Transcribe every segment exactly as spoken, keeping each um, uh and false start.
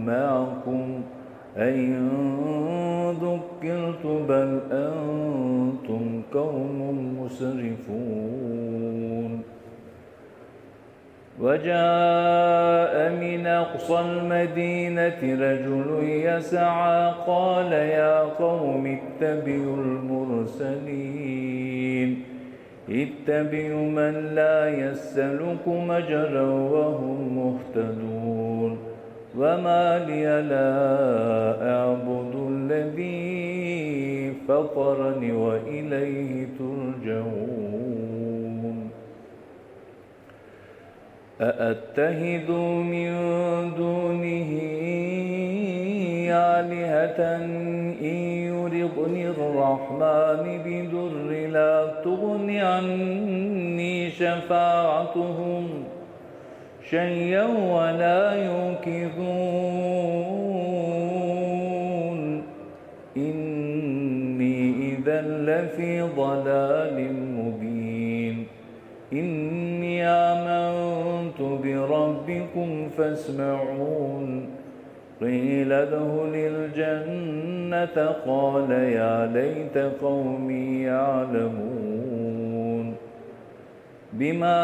معكم أئن ذكرتم بل أنتم قوم مسرفون. وجاء من أقصى المدينة رجل يسعى قال يا قوم اتبعوا المرسلين اتبعوا من لا يسألكم أجرا وهم مهتدون. وما لي لا أعبد الذي فطرني وإليه ترجعون. أأتخذ من دونه آلهة إن يردن الرحمن بضر لا تغن عني شفاعتهم شيئا ولا ينقذون. إني إذا لفي ضلال مبين. إني آمنت بربكم فاسمعون. قيل ادخل الجنة قال يا ليت قومي يعلمون. بما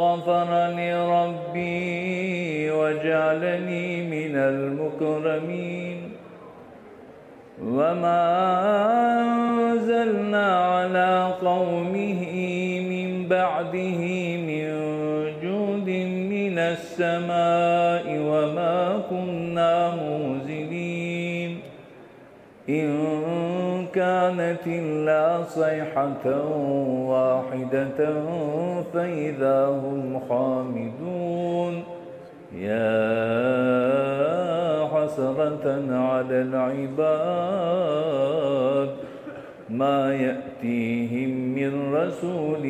غفر لي ربي وجعلني من المكرمين. وما أنزلنا على قومه من بعده من جود من السماء وما كنا منزلين. إن كانت إلا صيحة واحدة فإذا هم خامدون. يا حسرة على العباد ما يأتيهم من رسول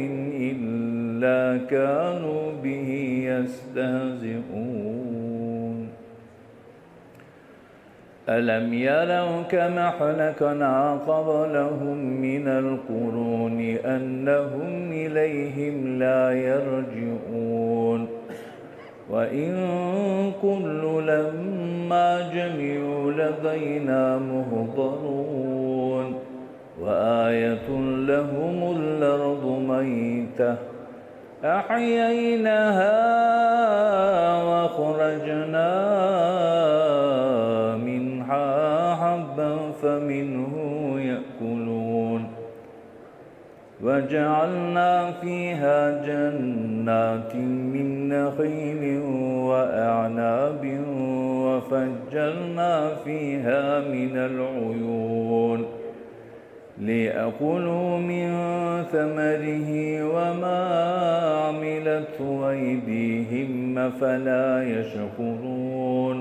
إلا كانوا به يستهزئون. ألم يروا كم أهلكنا قبلهم من القرون أنهم إليهم لا يرجعون. وإن كل لما جميع لدينا محضرون. وآية لهم الأرض ميتة أحييناها وأخرجنا منها حبا فمنه يأكلون. وجعلنا فيها جنات من نخيل وأعناب وفجرنا فيها من العيون ليأكلوا من ثمره وما عملته أيديهم أفلا يشكرون.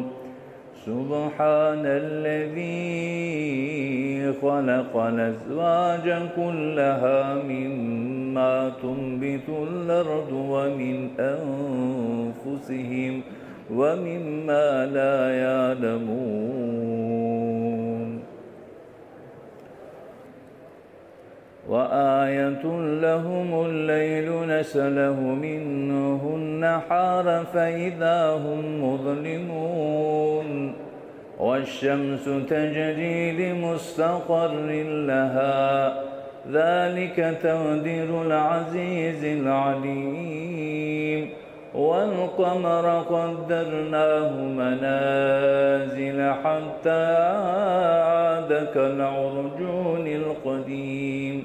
سبحان الذي خلق الأزواج كلها مما تنبت الأرض ومن أنفسهم ومما لا يعلمون. وآية لهم الليل نسلخ منه النهار فإذا هم مظلمون. والشمس تجري لمستقر لها ذلك تقدير العزيز العليم. والقمر قدرناه منازل حتى عاد كالعرجون القديم.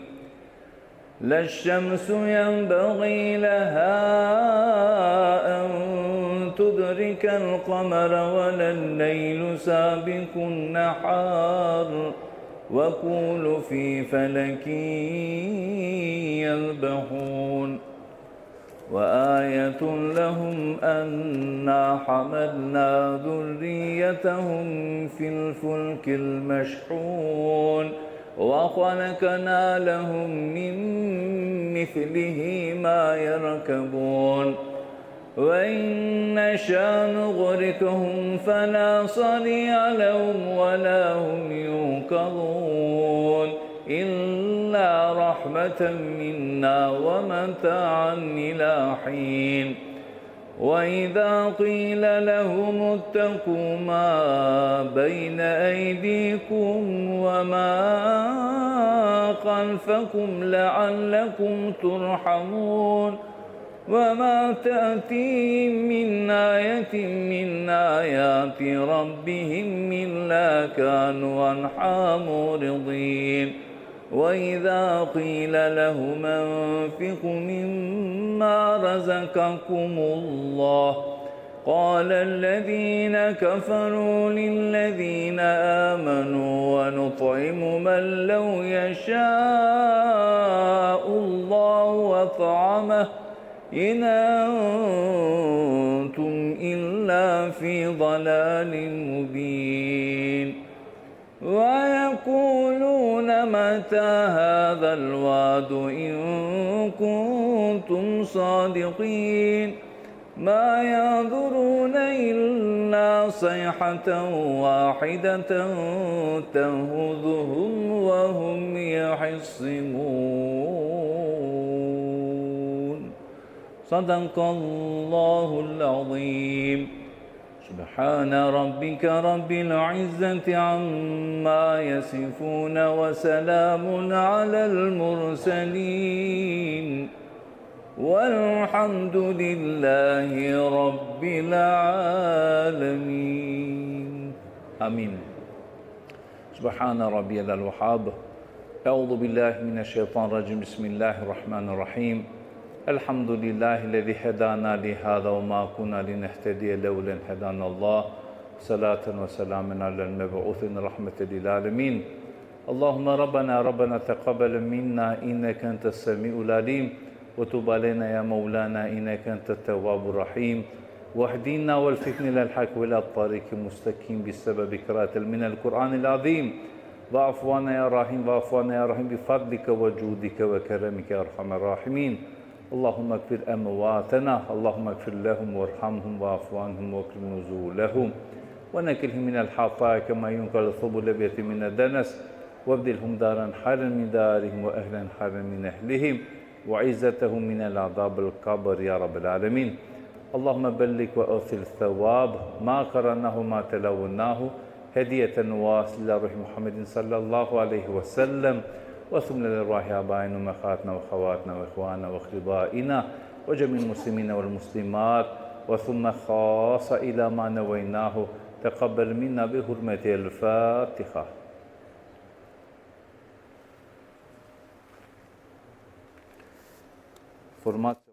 لا الشمس ينبغي لها أن تدرك القمر ولا الليل سابق النهار وكل في فلك يسبحون. وآية لهم أنا حملنا ذريتهم في الفلك المشحون وخلقنا لهم من مثله ما يركبون. وإن نشأ نغرقهم فلا صريخ لهم ولا هم ينقذون. إلا رحمة منا ومتاعا إلى حين. وإذا قيل لهم اتقوا ما بين أيديكم وما خلفكم لعلكم ترحمون. وما تأتيهم من آية من آيات ربهم إلا كانوا عنها معرضين. وإذا قيل لهم أنفقوا مما رزقكم الله قال الذين كفروا للذين آمنوا ونطعم من لو يشاء الله أطعمه إن أنتم إلا في ضلال مبين. ويقولون متى هذا الوعد إن كنتم صادقين. ما ينظرون إلا صيحة واحدة تأخذهم وهم يخصمون. صدق الله العظيم. سبحان ربك رب العزة عما يصفون وسلام على المرسلين والحمد لله رب العالمين. آمين. سبحان ربي الوهاب. أعوذ بالله من الشيطان الرجيم. بسم الله الرحمن الرحيم. الحمد لله الذي هدانا لهذا وما كنا لنهتدي لولا أن هدانا الله. صلاة وسلام على المبعوث رحمة للعالمين. اللهم ربنا، ربنا تقبل منا إنك أنت السميع العليم، وتب علينا يا مولانا إنك أنت التواب الرحيم، واهدنا والفقنا إلى الحق وإلى الطريق المستقيم بسبب قراءة من القرآن العظيم. واعف عنا يا رحيم، واعف عنا يا رحيم بفضلك وجودك وكرمك يا أرحم الراحمين. اللهم اغفر أمواتنا، اللهم اغفر لهم وارحمهم واعف عنهم وأكرم نزلهم ونقهم من الخطايا كما ينقى الثوب الأبيض من الدنس، وأبدلهم دارا خيرا من دارهم وأهلا خيرا من أهلهم وعزتهم من العذاب القبر يا رب العالمين. اللهم بلغ وأوصل ثواب ما قرأناه وما تلوناه هدية واصلة إلى روح محمد صلى الله عليه وسلم، وثم لأرواح آبائنا وأمهاتنا وأخواتنا وإخواننا وأقربائنا وجميع المسلمين والمسلمات، وثم خاصة إلى ما نويناه. تقبل منا بحرمة الفاتحة. Formacija.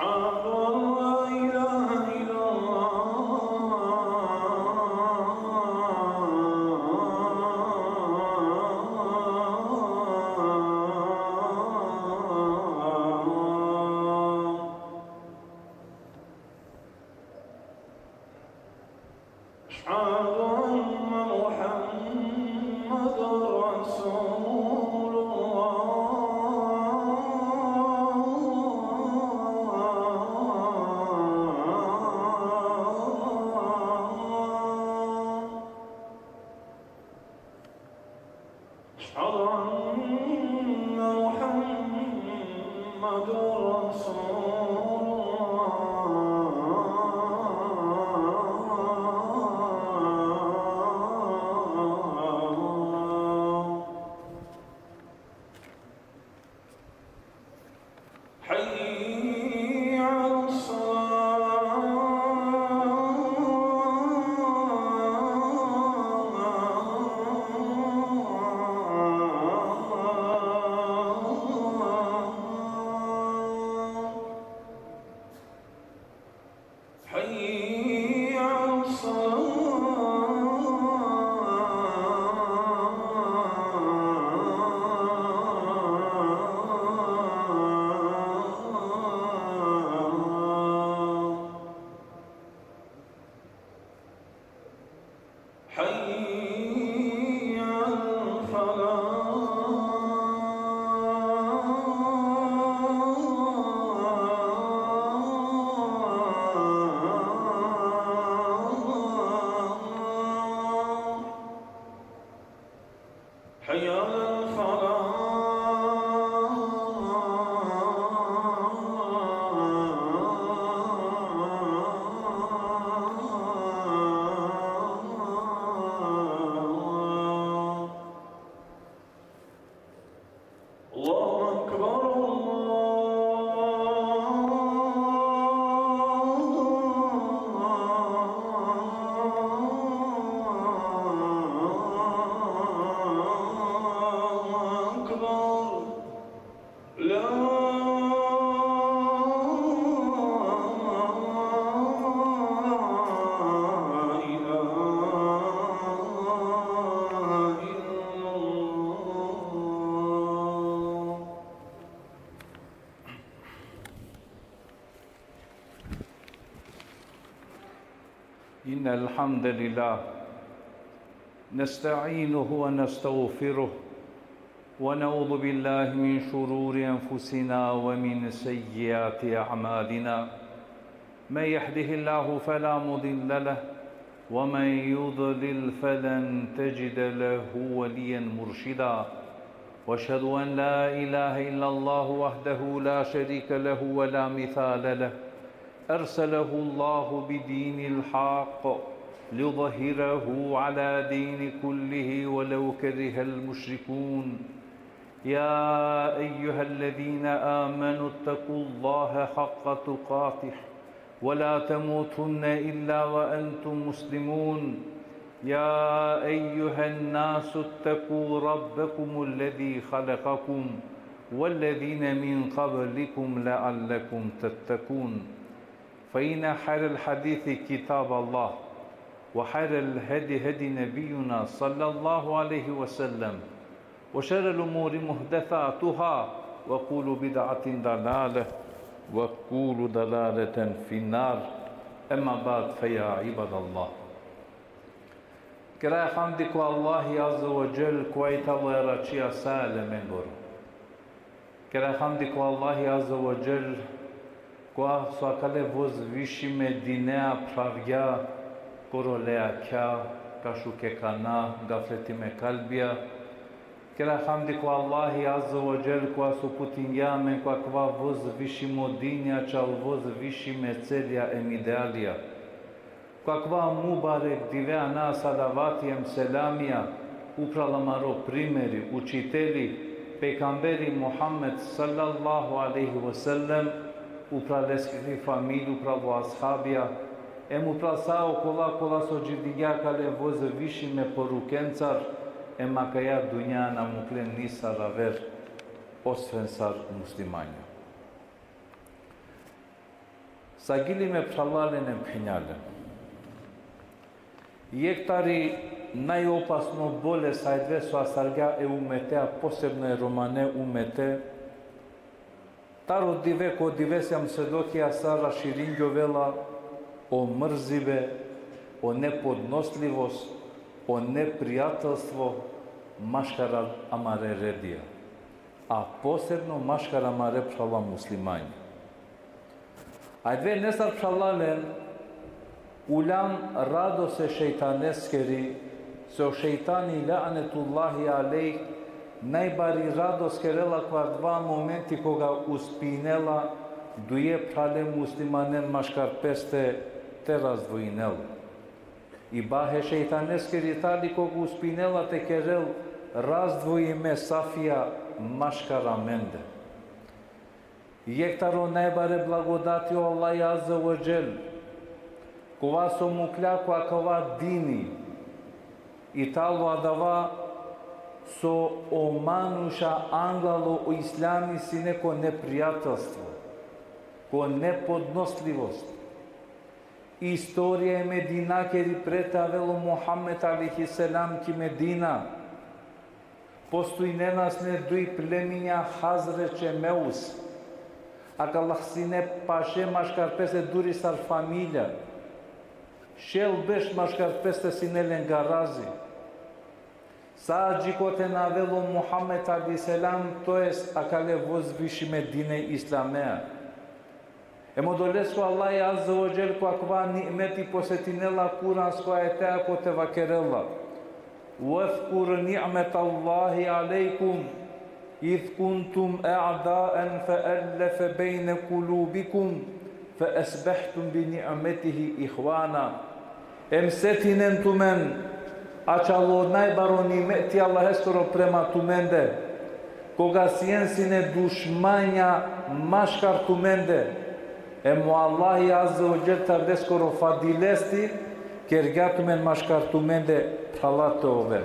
أشهد أن لا إله إلا الله. أشهد أن محمدا رسول الله. أشهد أن محمدا رسول الله. حي على الصلاة. حي على الصلاة. حي على الفلاح. حي على الفلاح. الله أكبر، الله أكبر. لا إله إلا الله. إن الحمد لله نستعينه ونستغفره، ونعوذ بالله من شرور أنفسنا ومن سيئات أعمالنا. من يهده الله فلا مضل له، ومن يضلل فلن تجد له وليا مرشدا. وأشهد أن لا إله إلا الله وحده لا شريك له ولا مثال له، أرسله الله بدين الحق ليظهره على دين كله ولو كره المشركون. يا أيها الذين آمنوا اتقوا الله حق تقاته ولا تموتن إلا وأنتم مسلمون. يا أيها الناس اتقوا ربكم الذي خلقكم والذين من قبلكم لعلكم تتقون. فإن خير الحديث كتاب الله، وخير الهدي هدي نبينا صلى الله عليه وسلم، وشر الأمور محدثاتها، وكل بدعة ضلالة، وكل ضلالة في النار. أما بعد، فيا عباد الله. Keraja hamdi ko Allahi Azze ve Dželle, kova i tano e račija sa e alemengoro. Keraja hamdi ko Allahi Azze ve Dželle, kova so akale vozvišime dinea phravgja koro lejakja, ka šuke kana, gafletime kalbija. Keraja hamdi ko Allahi Azze ve Dželle, kova so uputingja amen ko akava vozvišimo dinja, čal vozvišime celja em idealija. Ko akava mubarek dive ana salavatija em selamija upral amaro primeri, učitelji, pejgamberi Muhammed sallallahu alejhi ve sellem, upral leskiri familija, upral o ashabija, em upral sa okola kola so dživdingja akale vozvišime porukencar, em akaja dunja na muklen nisar aver, osven sar muslimanja. Sagili me phralalen em phenjalen. Jekh tari najopasno bolest avdive so astargja e umetea, posebno e romane umete, taro dive ko dive sijam svedoki sa raširingjovela o mrzibe, o nepodnoslivost, o neprijatelstvo maškar amare redija, a posebno maškar amare phrala muslimanja. Avdive nesar phralalen uljam radost e šejtaneskeri, so šejtani lanetullahi alejh najbari radost kerela ko adava momenti koga uspinela duje phrale muslimanen maškar peste te razdvojinel. I bahe šejtaneskeri tali koga uspinela te kerel razdvojime safija maškar amende. Jekh taro najbare blagodati o Allahi Azze ve Dželle, kova so mukhlja ko akava dini, i talo adava so o manuša anglalo o islami sine ko neprijatelstvo, ko nepodnoslivost. Istorija e Medinakeri, pre te avel o Muhammed alejhi selam ki Medina, postojnena sine duj pleminja, Hazredž em Eus. Akala sine paše maškar peste duri sar familija. Šel berš maškar peste sine len garazi. Sa dži kote na avel o Muhammed alejhi selam, to jest akale vozvišime dine islamea. Em odoleske o Allahi Azze ve Dželle ko akava nimeti posetinela kuransko ajetea kote vakerela: واذكروا نعمة الله عليكم إذ كنتم أعداء فألف بين قلوبكم فأصبحتم بنعمته إخوانا. Em setinen tumen ačhalo najbaro nimeti Allaheskoro prema tumende, koga sijen sine dušmanja maškar tumende, em o Allahi Azze ve Dželle tari leskoro fadilesti kergja tumen maškar tumende phrala te oven.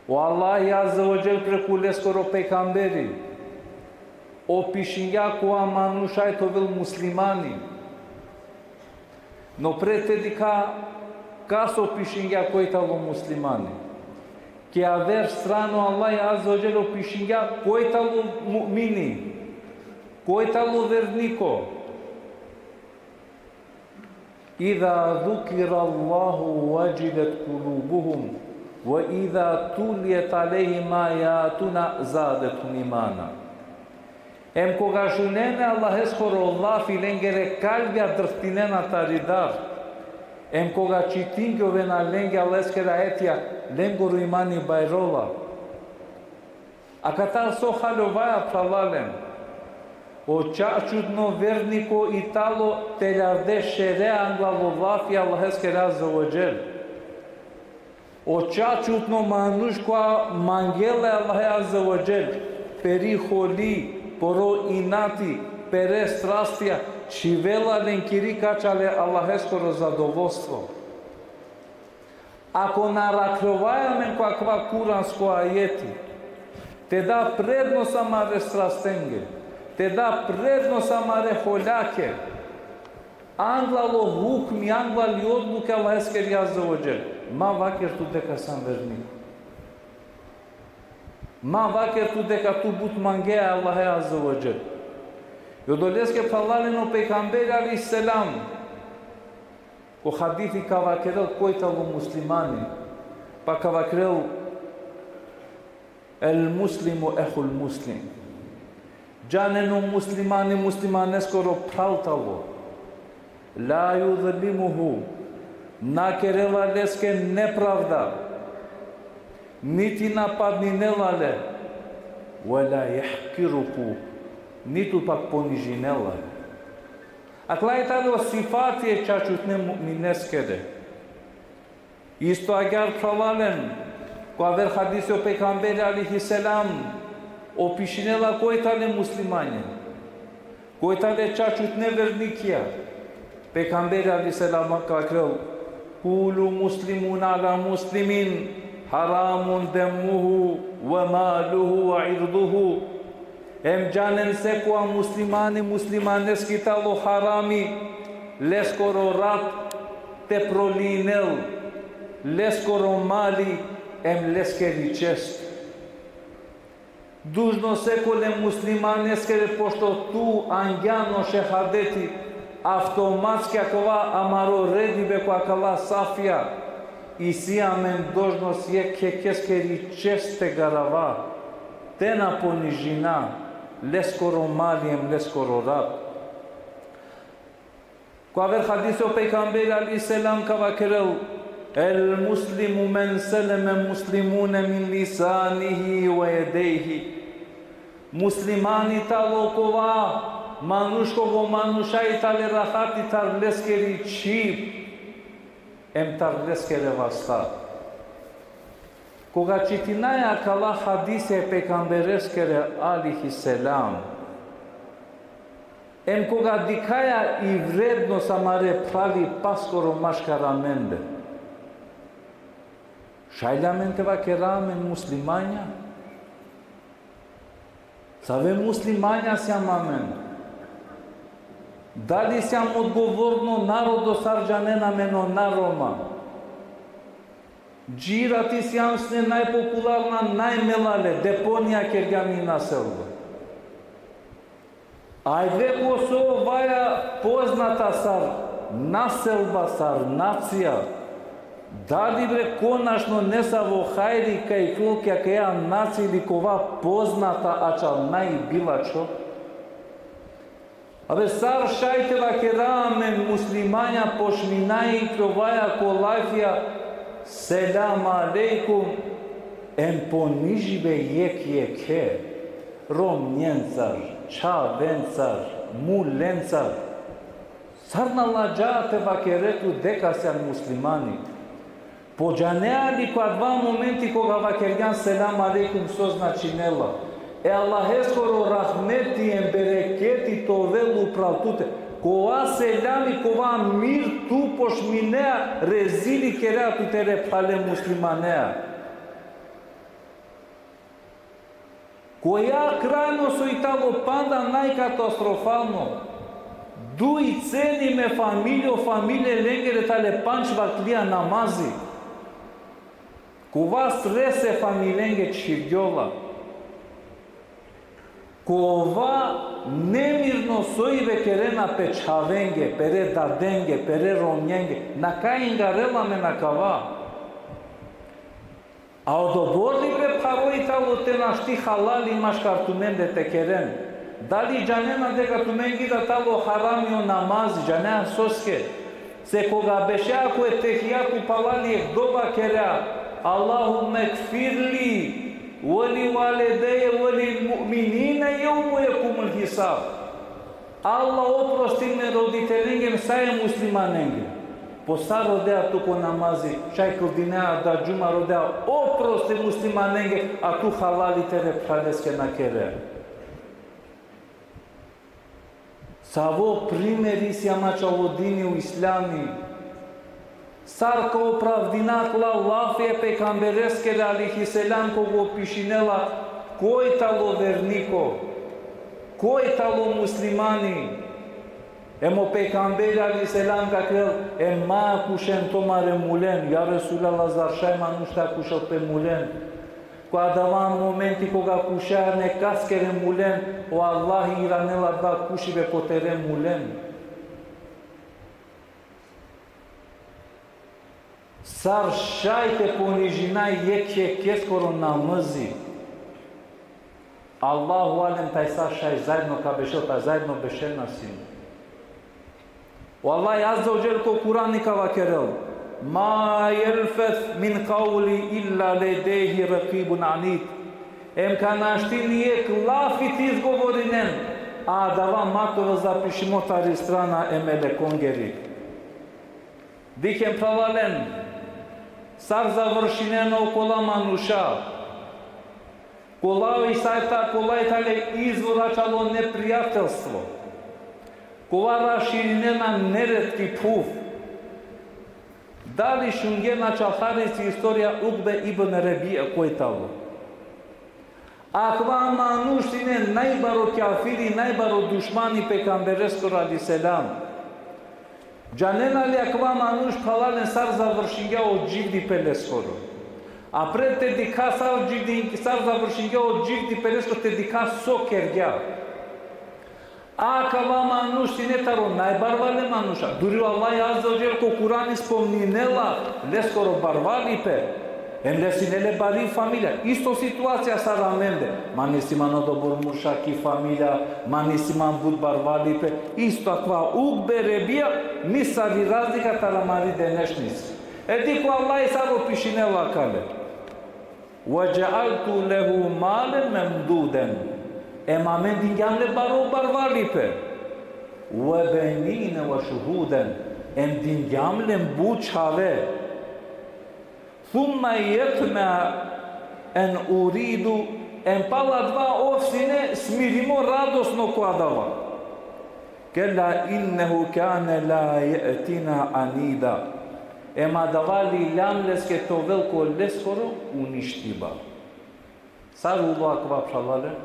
O Allahi Azze ve Dželle preku leskoro pejgamberi opišingja kova manuš šaj te ovel muslimani. No pre te dikha kas opišingja koj talo muslimani, ki aver strana o Allahi Azze ve Dželle opišingja koj talo mu'mini, koj talo verniko. إذا ذكر الله وجلت قلوبهم وإذا تليت عليهم آياتنا زادتهم إيمانا. Em koga šunen e Allaheskoro lafi, lengere kalbja drhtinena tari dar. Em koga čitingjovena lenge Allaheskere ajetija, lengoro imani bajrola. Akatar so haljovaja, phralalen? O čačutno verniko i talo teljarde šere anglalo lafi Allaheskere Azze ve Dželle. O čačutno manuš kova mangela e Allahe Azze ve Dželle, peri holi, poro inati, pere strastija, čhivela len kiri ka ačhal e Allaheskoro zadovolstvo. Ako na arakhljovaja amen ko akava kuransko ajeti, te da prednost amare strastenge, te da prednost amare holjake, anglalo hukmi, anglali odluke Allaheskeri Azze ve Dželle, ma vaker tu deka sian vernik. Ma vaker tu deka tu but mangea e Allahe Azze ve Dželle. I odoleske phralalen o pejgamberi alejhi selam ko hadisi ka vakerel koj talo muslimani, pa ka vakerel: المسلم أخو المسلم. Džanen o muslimani muslimaneskoro phral talo. لا يظلمه, na kerela leske nepravda, niti napadninela le. ولا يحقره, nitu pak ponižinela le. Akala i tane o sifati e čačutne mu'mineskere. Isto agjaar phralalen, ko aver hadisi o pejgamberi alejhi selam opišinela koj tane muslimanja, koj tane čačutne vernikija. Pejgamberi alejhi selam ka vakerel: كل مسلم على مسلم حرام دمه وماله وعرضه. Em džanen sekova muslimani, muslimaneski talo harami leskoro rat te prolinel, leskoro mali em leskeri čest. Dužno sekole muslimaneskere, pošto tu angjan o šehadeti, avtomatski akava amaro redibe ko akala safija, isi amen dužnost jekh jekheskeri čest te garava, te na ponižina leskoro mali em leskoro rat. Ko aver hadisi o pejgamberi alejhi selam ka vakerel: "El muslimu men seleme muslimune min lisanihi ve jedejhi." Muslimani talo kova manuš koga o manuša i tale rahati tar leskeri čhib em tar leskere vasta. Koga čitinaja akala hadise e pejgambereskere alejhi selam, em koga dikhaja i vrednost amare phralipaskoro maškar amende, šaj li amen te vakera amen muslimanja? Save muslimanja sijam amen? Dali sijam odgovorno narodo sar džanena amen o na Roma? Dži irati sijam sine najpopularna, najmelale, deponija kergjam i naselba. Ajde, ko so ovaja poznata sar naselba, sar nacija, dali bre konačno nesavo hajri ka iklol ki akaja nacija ili kova poznata ačhal naj bilačho? Abe sar šaj te vakera amen muslimanja, pošminaj i kjovaja ko lafija selam alejkum, em ponižibe jekh jekhe, romnjencar, čhavencar, mulencar. Sar na ladža te vakere tu deka sian muslimani? Po džanea li ko adava momenti koga vakergjan selam alejkum so značinela? E Allaheskoro rahmeti em bereketi te ovel upral tute. Kova selami, kova mir tu pošminea, rezili kerea tutere phrale muslimanea. Koja krajnost i talo panda najkatastrofalno? Duj cene me familija, o familije lengere tale pandž vaktija namazi. Kova stres e familienge čhivgjola. Kova nemirno sojbe kerena pe čhavenge, pere dadenge, pere romnjenge. Na kaj ingarela amen akava? A odobor li bre pharo i talo te našti halali maškar tumende te keren? Dali džanena deka tumenge i talo harami o namazi, džanea soske? Se koga bešea ko etehijatu palali jekh dova kerea: "Allahumme gfirli ve li valideje ve lil mu'minine jevme jekumul hisab." Allah, oprostin me roditelenge em sa e muslimanenge. Po sar rodea tu ko namazi, šaj kldinea da džuma, rodea oprosti muslimanenge, a tu halali tere phraleske na kere. Savo primeri sijam ačhal o dini o islami. Sar ka opravdina akala lafi e pejgambereskere alejhi selam koga opišinela koj talo verniko, koj talo muslimani. Em o pejgamberi alejhi selam ka kerel: "Em ma akušen tumare mulen." Ja Resulallah, zar šaj manuš te akušel pe mulen? Ko adava momenti koga akušaja nekaskere mulen, o Allah iranela adava kušibe ko tere mulen. Sar šaj te ponižinaj jekh jekheskoro namazi? Allahu alem, taj sar šaj zaedno ka bešel, taj zaedno bešena sine. O Allah azze ve dželle ko Kurani ka vakerel: "Ma jelfez min kavli illa ledehi rekibun anid." Em ka našti ni jekh lafi te izgovorinen, a adava ma te ovel zapišimo tari strana e melekongeri. Dikhen phralalen, sar završinena okola manuša. Kola i sa i ta-, kola i tale izvor ačhal o neprijatelstvo. Kola raširinena nered ki phuv. Dali šungjen ačhal Harisi istorija Ukbe ibn Rebija koj talo? Akava manuš sine najbaro kjafiri, najbaro dušmani pejgambereskoro alejhi selam. Džanena li akava manuš, phralalen, sar završingja o dživdipe leskoro? A pred te dikha sar dživdi-, sar završingja o dživdipe leskoro, te dikha so kergja. Akava manuš sine taro najbarvale manuša. Duri o Allah azze ve dželle ko Kur'ani spomninela leskoro barvalipe. Em le sine le bari familija. Isto situacija sar amende. Man isi man odobor murša ki familija, man isi man but barvalipe. Isto akava Ukbe, Rebija, nisavi razlika taro amari denešnici. E dikh o Allah sar opišinela akale. Ve džealtu lehu malen memduda. Em amen dingjam le baro barvalipe. Ve benine ve šuhuda. Em dingjam le but čhave. Thumme jetme'u en uriddu. Em pala adava ov sine smirimo, radosno ko adava. Kella innehu kane la je'tinu anida. Em adava liljam leske te ovel ko leskoro uništiba. Sar ulo akava, phralalen?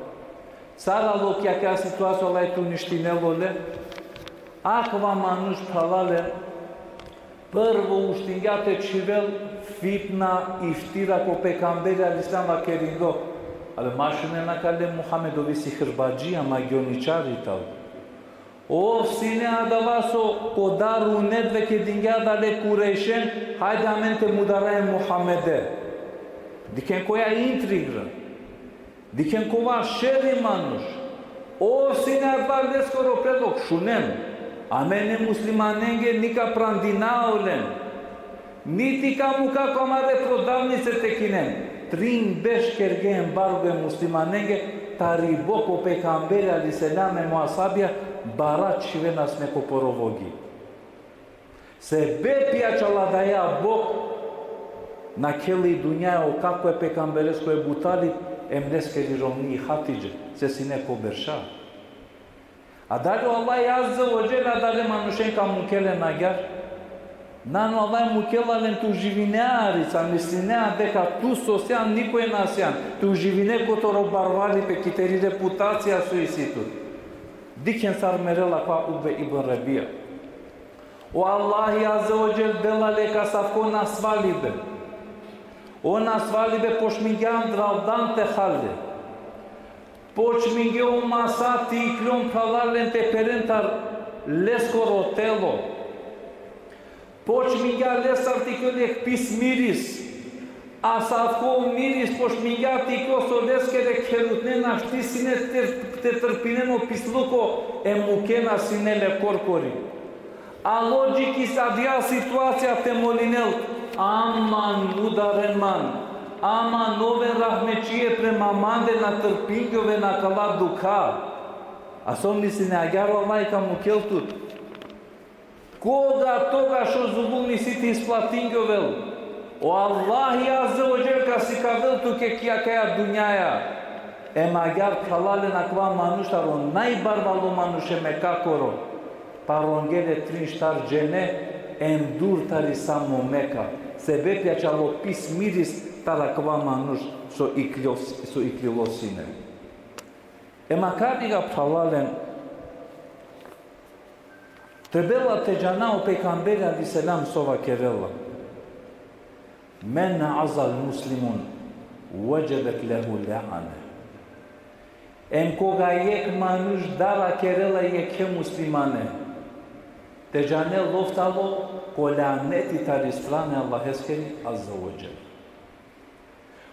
Sar alo ki akaja situacija, o Allah te uništinel ole? Akava manuš, phralalen, prvo uštingja te čhivel fitna, iftira ko pejgamberi alejhi selam vakerindo. Ale ma šunen akale, Muhammed ov i sihrbadži, magjoničari tano. Ov sine adava so ko Darun Nedve kedingja adale Kurejšen, hajde amen te mudara e Muhammede. Dikhen koja intriga. Dikhen kova šeri manuš. Ov sine adava leskoro predlog, šunen. Amen e muslimanenge nikad prandina olen. Niti ka muka ko amare prodavnice te kinen. Trin berš kerge embargo e muslimanenge, tari bok o pejgamberi alejhi selam em o ashabija bara čhivena sine ko poro vogi. Sebepi čala daja bok nakhela i dunjaja o kako e pejgamberesko Ebu Talib em leskeri romni Hatidže, se sine ko berša. A dali o Allah azze ve dželle adale manušen ka mukel len agjaar? Nane, o Allah mukela len te uživine arica, mislinea deka tu so sian, nikoj na sian, te uživine kotor o barvalipe, ki teri reputacija so isi tut. Dikhen sar merela akava Ukbe ibn Rebija. O Allah azze ve dželle dela leke asavko nasvalibe. O nasvalibe počmingja andraldan te hal le. Počmingje o masa te ikljon, phralalen, te peren tar leskoro telo. Počmingja lestar te ikljon jekh pis miris. Asavko miris počmingja te ikljon so leskere kherutne našti sine te, te trpinen o pisluko, em mukena sine le korkori. Alo dži ki adaja situacija te molinel: Aman, mudaren man, aman oven rahmetčije prema mande, na trpingjove akala dukha. A so misline, agjaar o Allah ka mukel tut? Koga togaš o zulumi isi te isplatingjovel? O Allah azze ve dželle ka sikavel tuke ki akaja dunjaja. Em agjaar, phralalen, akava manuš taro najbarvalo manuš e Mekakoro, parongje le trin štar džene em dur tari samo Meka. Sebepi čalo pis miris taro akava manuš so ikljo, so iklilo sine. Em akariga, phralalen, trebela te džana o pejgamberi alejhi selam so vakerela: Men azza al-muslimun, večebet lehu la'ne. Em koga jekh manuš dara kerela jekhe muslimane, te džanel ov tano ko laneti tari strana e Allaheskeri azze ve dželle.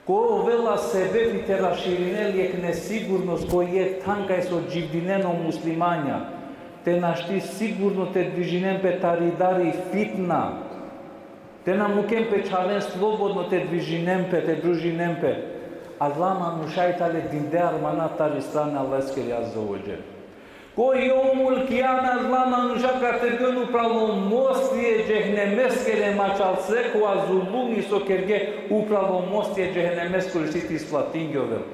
Ko ovela sebepi te raširinel jekh nesigurnost ko jekh than kaj so dživdinen o muslimanja, te našti sigurno te dvižinen pe tari dar i fitna, te na muken pe čhaven slobodno te dvižinen pe, te družinen pe. Adala manuša i tale dinde armana tari strana e Allaheskeri azze ve dželle. Ko jevmul kijame adala manuša ka terpinen upralo mosti e džehennemeskere, mačal sekova zulumi so kerge, upralo mosti e džehennemeskoro isi te isplatingjovel.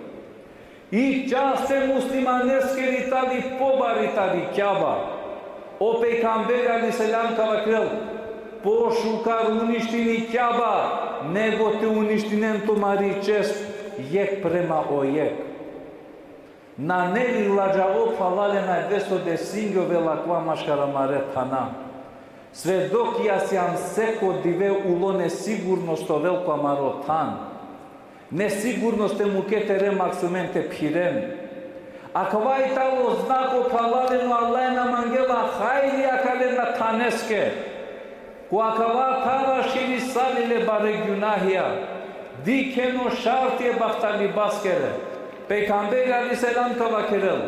I čast e muslimaneskeri tali pobari tari Kjaba. O pejgamberi alejhi selam ka vakerel: Pošukar uništini Kjaba nego te uništinen tumari čest jekh prema o jekh. Nane li ladžavo, phralalen, avdive so desingjovela akava maškar amare thana. Svedokija sijam, seko dive ulo nesigurnost ovel ko amaro than. Nesigurnost te muke te re, maksumen te phiren. Akava i talo znako, phralalen, o Allah na mangela hajri akale thaneske. Ko akava than raširisali le bare gjunahija. Dikhen o šarti e bahtalibaskere. Pejgamberi alejhi selam ka vakerel: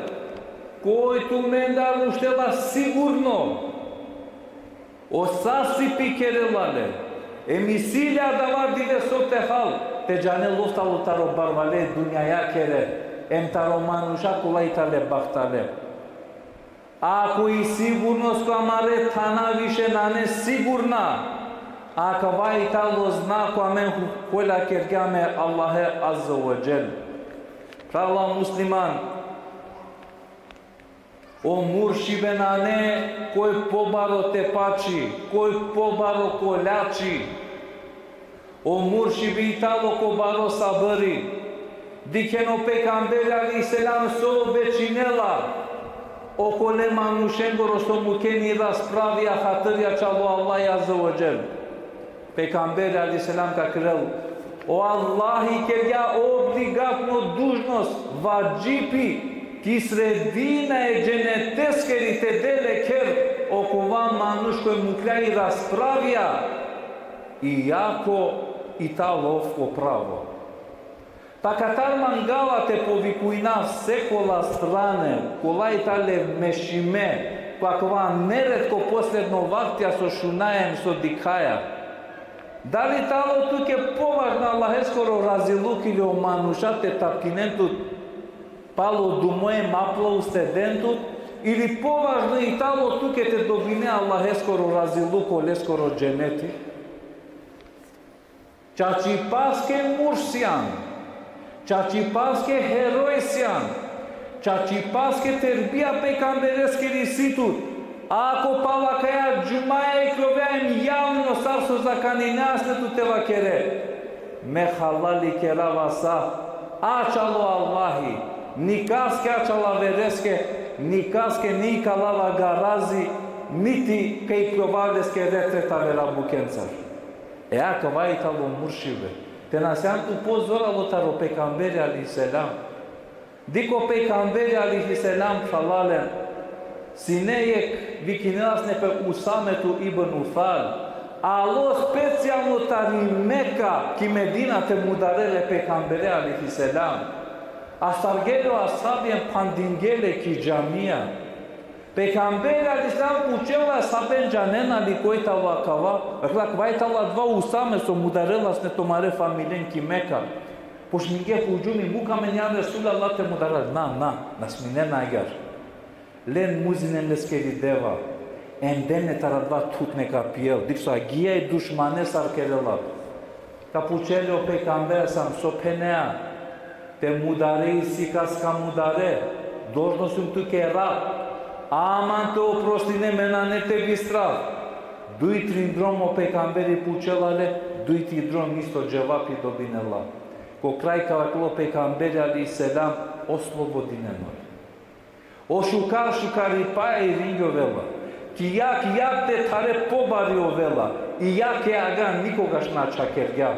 Koj tumendar uštela sigurno, o sasipi kerela le, em isi le adava dive so te hal, te džanel ov talo taro barvale dunjajakere, em taro manuša kola i tale bahtale. Ako i sigurnost ko amare thana više nane sigurna, akava i talo znako amen hu-, hulja kergjam e Allahe azze ve dželle. Phrala musliman, o muršibe nane koj pobaro tepači, koj pobaro koljači. O muršibe i talo ko baro sabri. Dikhen o pejgamberi alejhi selam so obećinela okole manušengoro so mukena i raspravija, hatrija čalo Allah azze ve dželle. Pejgamberi alejhi selam ka kerel: O Allahi kergja obligatno dužnost, vadžipi, ki sredina e dženeteskeri te del e kher okova manuš koj muklja i raspravija, iako i talo ov ko pravo. Pa katar mangava te povikujnav sekola strane kola i tale mešime ko akava neretko posledno vaktija so šunaja em so dikhaja. Dali talo tuke považno Allaheskoro raziluko ili o manuša te tapkinen tut palo dumo em aplauz te den tut, ili považno i talo tuke te dobine Allaheskoro raziluko, leskoro dženeti? Čačipaske murš sian, čačipaske heroj sian, čačipaske terbija pejgambereskiri si tut. Ako pala akaja džumaja ikljovea em javno sar so zakaninea sine tut te vakere: Me halali kerava sa, ačhal o Allahi, nikaske ačhal avereske, nikaske na ikalava garazi, niti ka ikljovav leske retre te avera bukencar. E akava i talo muršibe. Te na sian tu pozoralo taro pejgamberi alejhi selam. Dikh o pejgamberi alejhi selam, phralalen, sine jekh, vikinela sine pe Usametu ibn Ufal. Alo specijalno tari Meka ki Medina te mudarel e pejgambere alejhi selam. Astargje le o ashabi em phandingje le ki džamija. Pejgamberi alejhi selam pučela e ashaben: Džanena li koj talo akava? Vakerla: Akava i talo adava Usame so mudarela sine tumare familijen ki Meka. Počmingje hudžumi, muk amen, ja Resulallah, te mudarel. Na, na, na sminena agjaar. Len muzinen leskeri deva. Em den le taro adava thud neka pijel. Dikh so agija e dušmane sar kerela. Ka pučel o pejgamber sam: So phenea? Te mudare isi kas ka mudare, dolžno sum tuke Rab. Aman te oprostine, me nane te bistrav. Duj trin drom o pejgamberi pučela le, duj trin drom isto dževapi dobinela. Ko kraj ka vakerel o pejgamberi alejhi selam: Oslobodinen ole. O šukar šukaripaja iringjovela. Ki jak, jak te thare pobari ovela. I jake aga nikogaš na čhakergja.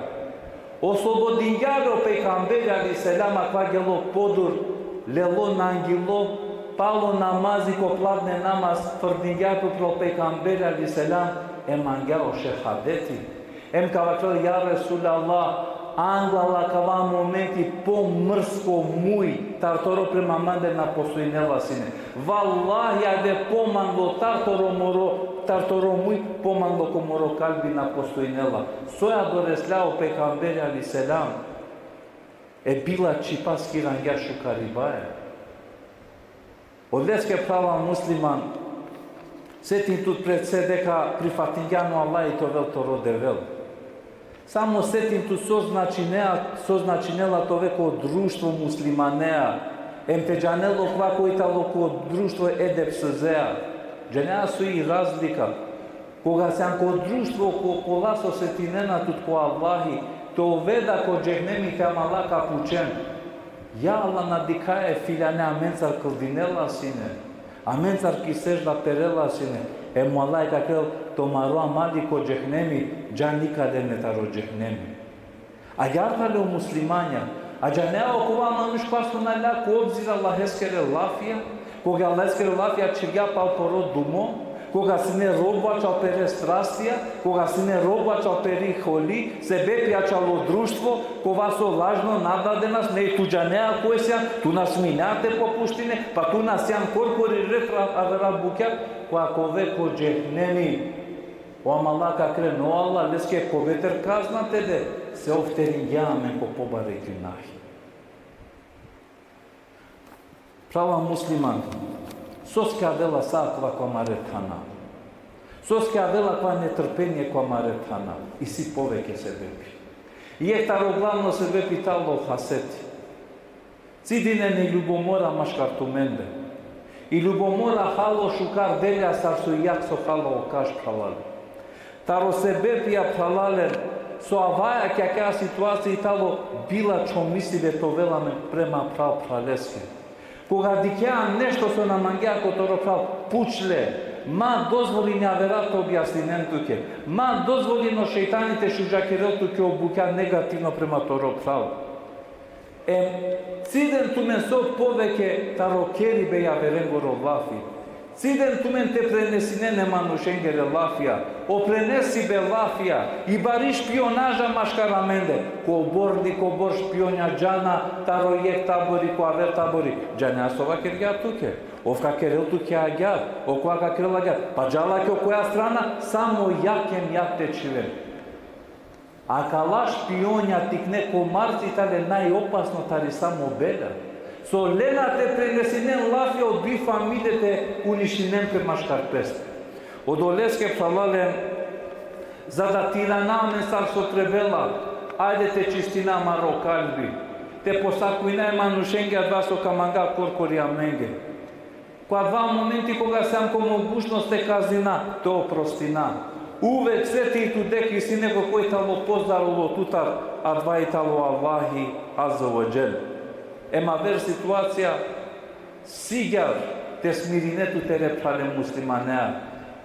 Oslobodingja le o pejgamberi alejhi selam, akava gelo podur, lelo nangilo, palo namazi, ko pladne namaz, frdingja pe upral o pejgamberi alejhi selam, em mangja o šehadeti. Em ka vakerel: Ja Resulallah, anglal akava momenti pomrsko muj tar toro prema mande na postojnela sine. Vallahi, ade pomanglo tar toro moro, tar toro muj, pomanglo ko moro kalbi na postojnela. Soj adoresla o pejgamberi alejhi selam? E bila čhipaske irangja šukaribaja. Odoleske, phrala musliman, setin tut pred se deka prifatingjan o Allahi te ovel toro Devel. Samo setin tut so značinea, so značinela te ove ko društvo muslimanea, em te džanel okova koj talo ko društvo edepsizea. Džanea so i razlika. Koga sian ko društvo ko kola so setinena tut ko Allahi, te ove da ko džehenemi te amala ka pučen. Ja Allah, na dikhaja e filjane amencar kldinela sine, amencar ki sežda perela sine, em o Allah ka kerel tumaro amali ko džehnemi, dža nikad len taro džehnemi. Agjaar, phralalen muslimanja, a džanea okova manuš kova so na lja ko obzir Allaheskere lafija, koga Allaheskere lafija čhivgja pal poro dumo, koga sine roba čal pere strastija, koga sine roba čal peri holi, sebepi ačhilo društvo, kova so lažno nadadenas, ne tu džanea koj sian, tu na sminea te popuštine, pa tu na sian korkori ret avera bukja, kova ka ove ko džehnemi. O amala ka keren, o Allah leske ko veter kazna te de, se ov teringja amen ko pobare gjunahi. Phralalen musliman, soske avela sa akava ko amare thana? Soske avela akava netrpenie ko amare thana? Isi poveke sebepi. Jekh taro glavno sebepi tano haseti. Cidinen i ljubomora maškar tumende. I ljubomora halo šukar delja sar so jakh so halo o kaš, phralalen. Taro sebepija, phralalen, so avaja ki akaja situacija i tano bilačho mislibe te ovel amen prema phral phraleske. Koga dikhea nešto so na mangea ko toro phral, pučle, ma dozvolin avera te objasninen tuke, ma dozvolin o šejtani te šužakerel tuke o bukja negativno prema toro phral. Em, ciden tumen so poveke taro keribe javerengoro lafi. Ciden tumen te prenesinen e manušengere lafija. O prenesibe lafija i bari špionaža maškar amende. Kobor li kobor špionja džana taro jekh tabori ko aver tabori. Džanea so vakergja tuke? Ov ka kerel tuke agjaar, okova ka kerel agjaar. Pa džala ki okoja strana, samo jakh em jakh te čhiven. Akala špionja tikne komarci tane najopasno tari samo bela. So lena te prenesinen lafi o duj familije te uništinen pe maškar peste. Odoleske, phralalen, za da te irana amen sar so trebela, ajde te čistina amaro kalbi. Te posakujna e manušenge adava so ka manga korkori amenge. Ko adava momenti koga sian ko mogućnost te kaznina, te oprostina. Uvek seti tu deka isi neko koj tano pozdravulo tutar, adava i tano Allahi Azze ve Dželle. Em aver situacija, sigjar te smirine tu tere phrale muslimanea.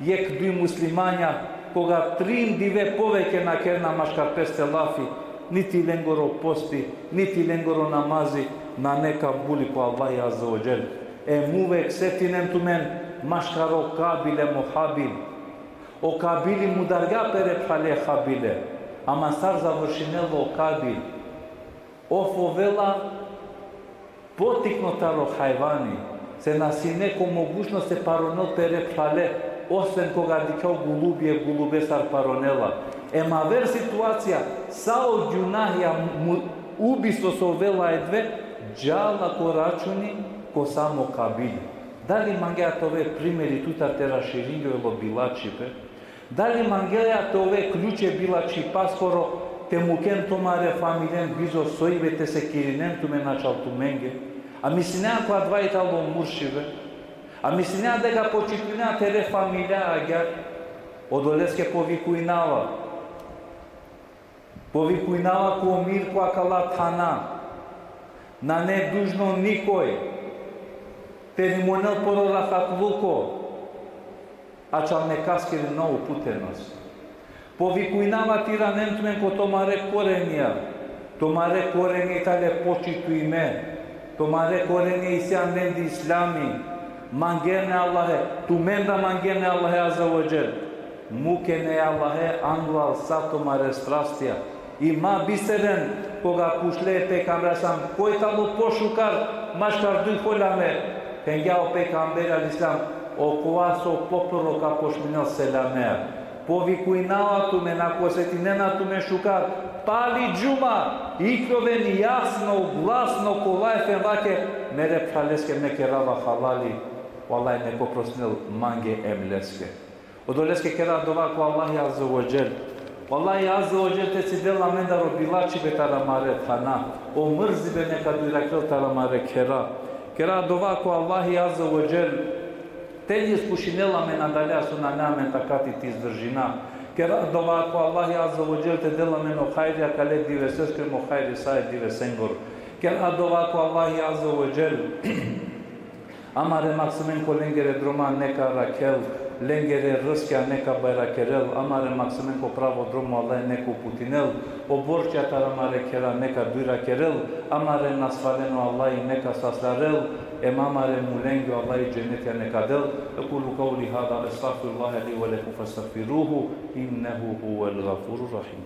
Jekh duj muslimanja, koga trin dive poveke na kerna maškar peste lafi, niti lengoro posti, niti lengoro namazi, nane kabuli ko Allahi Azze ve Dželle. Em uvek setinen tumen maškaro Kabil em o Habil. O Kabili mudargja pere phrale Habile, ama sar završinela o Kabil? Ov ovela potikno taro hajvani, se na sine ko mogućnost te paronel pere phrale, osven koga dikha o golubi e golube sar paronela. Em aver situacija, sa o gjunahija, mu-, ubistvo so ovela e dve, džala ko računi ko samo Kabil. Dali mangea te ove primeri tutar te raširingjovel o bilačhipe? Dali mangea te ove ključe bilačhipaskoro te muken tumare familijen bizo soibe te sekirinen tumen ačhal tumenge? A mislinea ko adava i tano muršibe? A mislinea deka počitujnea tere familija agjaar? Odoleske povikujnava. Povikujnava ko mir ko akala thana. Nane dužno nikoj te rimonel poro rahatluko ačhal nekaskiri na uputenost. Povikujnava te iranen tumen ko tumare korenija. Tumare korenija i tane počitujme. Tumare korenija isi amende islami. Mangena e Allahe, tumen da mangena e Allahe Azze ve Dželle. Mukena e Allahe anglo sa tumare strastija. I ma bisteren, koga pučle e pejgambere alejhi selam, koj tano pošukar maškar duj holame, phengja o pejgamberi alejhi selam, okova so poprvo ka pošminel selamea. Povikujnava tumen, ako setinena tumen šukar, pali džuma, ikljoven jasno, glasno, ko lajfen vake, mere phraleske me kerava halali, vallahi nek oprostinel mange em leske. Odoleske kera dova ko Allahi Azze ve Dželle. O Allahi Azze ve Dželle te cidel amendar o bilačhibe taro amare thana. O mrzibe neka dujrakhel taro amare khera. Kera dova ko Allahi Azze ve Dželle te iskušinel amen adalea so nane amen takati te izdržina. Kera dova ko Allahi Azze ve Dželle te del amen o hajri akale diveseske em o hajri sa e divesengoro. Kera dova ko Allahi Azze ve Dželle, amare maksimen ko lengere droma neka rakhel, lengere rizkija neka bajrakerel, amare maksimen ko pravo dromo Allahi neka uputinel, o borčija taro amare khera neka dujrakerel, amare nasvalene o Allahi neka saslarel, em amare mulenge o Allahi dženetija neka del. أقول قولي هذا، أستغفر الله لي ولكم فاستغفروه، إنه هو الغفور الرحيم.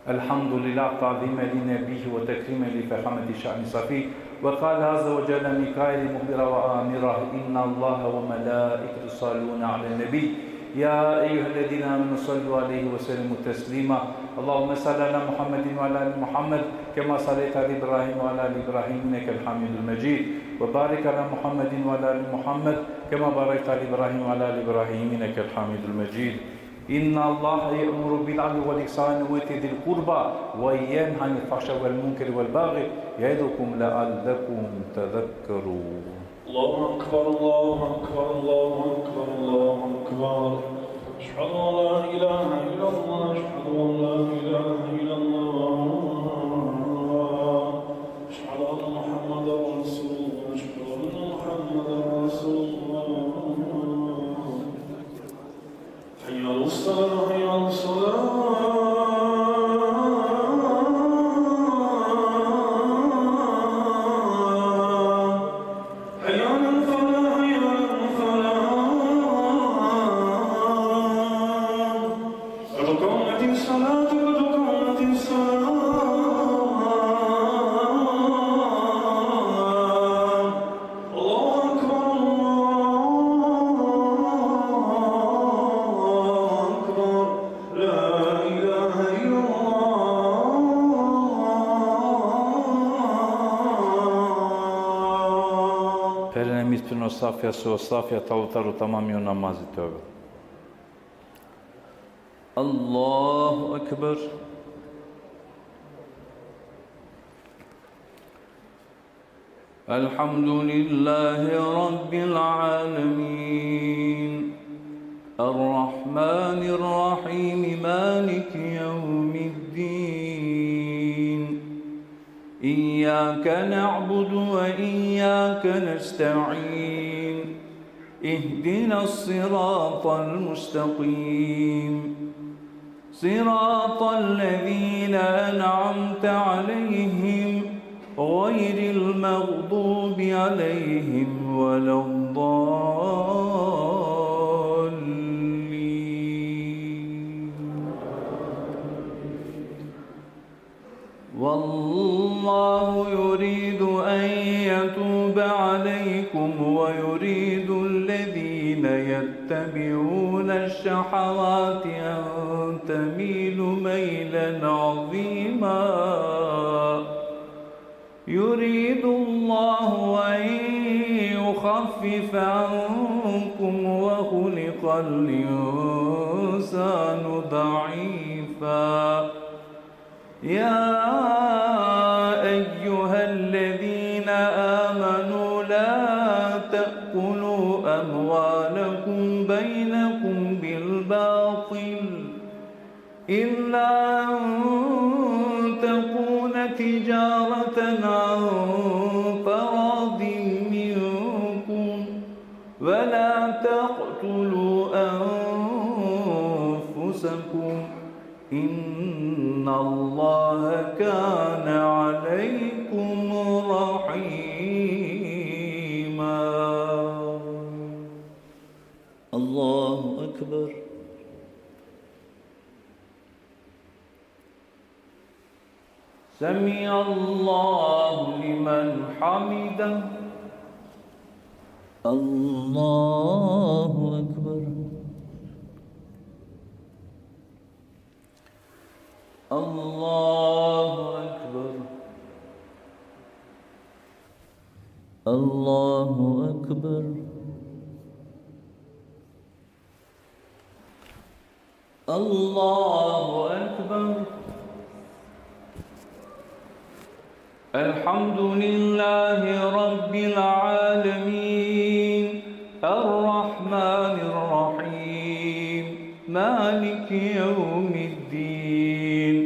الحمد لله، تعظيما لنبيه وتكريما لفخامة شأن صفيه. وقال عز وجل من قائل مخبرا وآمرا: إن الله وملائكته يصلون على النبي، يا أيها الذين آمنوا صلوا عليه وسلموا تسليما. اللهم صل على محمد وعلى آل محمد كما صليت على إبراهيم وعلى آل إبراهيم إنك حميد مجيد. وبارك على محمد وعلى آل محمد كما باركت على إبراهيم وعلى آل إبراهيم إنك حميد مجيد. إن الله يأمر بالعدل والإحسان وإيتاء ذي القربى وينهى عن الفحشاء والمنكر والبغي يعظكم لعلكم تذكرون. الله أكبر، الله أكبر، الله أكبر، الله أكبر. أشهد أن لا إله إلا الله، أشهد أن لا إله إلا الله. أشهد أن محمدا رسول الله، أشهد أن محمدا رسول الله. حي على الصلاة، حي على الصلاة. حي على الفلاح، حي على الفلاح. قد قامت الصلاة، قد قامت الصلاة. الله أكبر، الله أكبر. لا إله إلا الله. Pherena mi tut o safija, so o safija tano taro tamami o namazi te ovel. الله أكبر. الحمد لله رب العالمين. الرحمن الرحيم. مالك يوم الدين. إياك نعبد وإياك نستعين. اهدنا الصراط المستقيم. صراط الذين أنعمت عليهم غير المغضوب عليهم ولا الضالين. والله يريد أن يتوب عليكم ويريد الذين يتبعون الشهوات أن تميلوا ميلا عظيما. يريد الله أن يخفف عنكم وخلق الإنسان ضعيفا. يا أيها الذين آمنوا لا تأكلوا أموالكم بينكم بالباطل إلا أن تكون تجارة عن تراض منكم ولا تقتلوا أنفسكم إن الله كان عليكم رحيما. الله أكبر. سمع الله لمن حمده. الله أكبر. الله أكبر. الله أكبر. الله أكبر. الحمد لله رب العالمين. الرحمن الرحيم. مالك يوم الدين.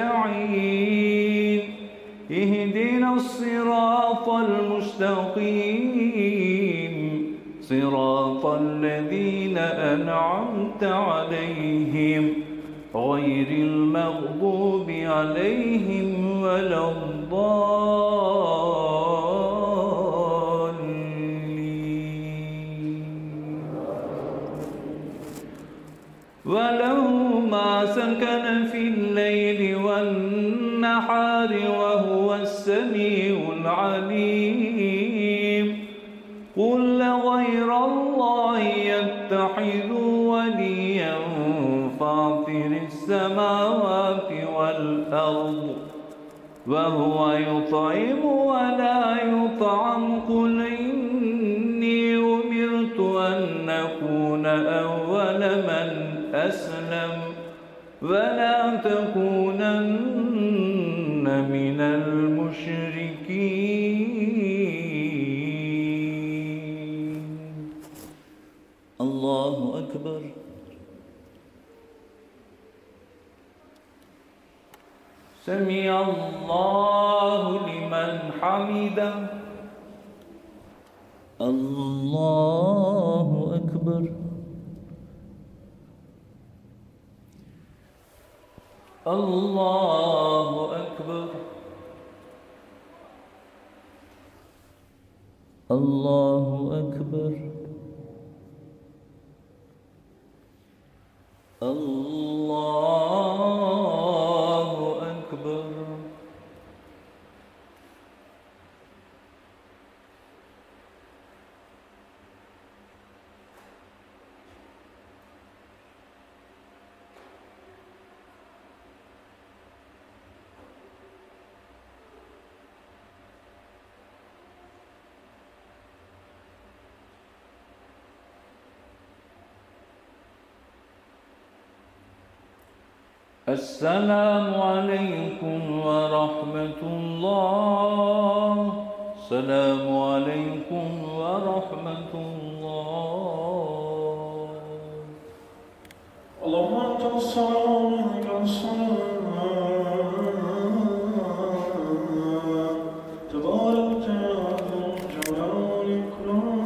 أجمعين. اهدنا الصراط المستقيم، صراط الذين أنعمت عليهم، غير المغضوب عليهم ولا الضالين. وله ما سكن في الليل والنهار وهو السميع العليم. قل غير الله يتخذ وليا فاطر السماوات والأرض وهو يطعم ولا يطعم. قل إني أمرت أن أكون أول من أسلم ولا تكونن من المشركين. الله أكبر. سمع الله لمن حمده. الله أكبر. الله أكبر. الله أكبر. الله أكبر. السلام عليكم ورحمة الله. السلام عليكم ورحمة الله. اللهم أنت السلام ومنك السلام. تباركت يا ذا الجلال والإكرام.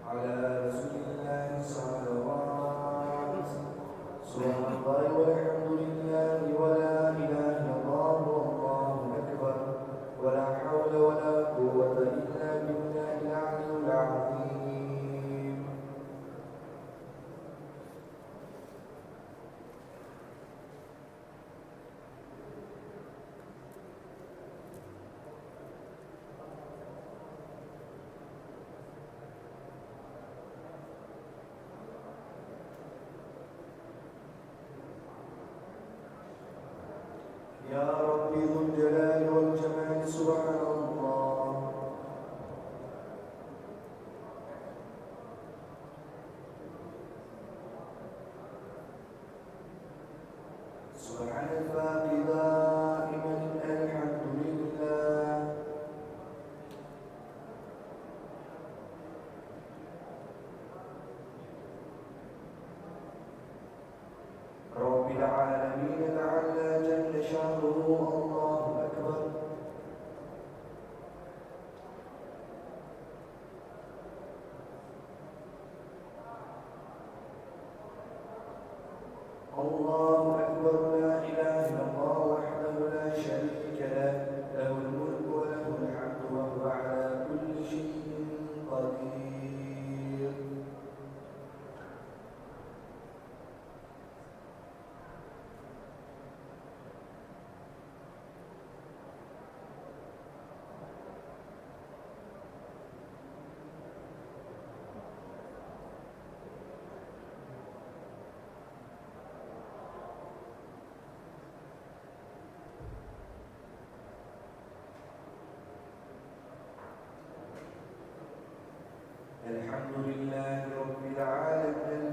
على رسول الله الصلوات. سبحان الله والحمد لله ولا إله إلا الله والله أكبر، ولا حول ولا قوة إلا بالله العلي العظيم. يا رب ذو الجلال والجمال، سبحان الله. سبحان الباقي دائما، الحمد لله. رب العالمين تعالى جل شانه، الله أكبر. الله أكبر، لا إله إلا الله وحده لا شريك له، له الملك وله الحمد وهو على كل شيء قدير. الحمد لله رب العالمين.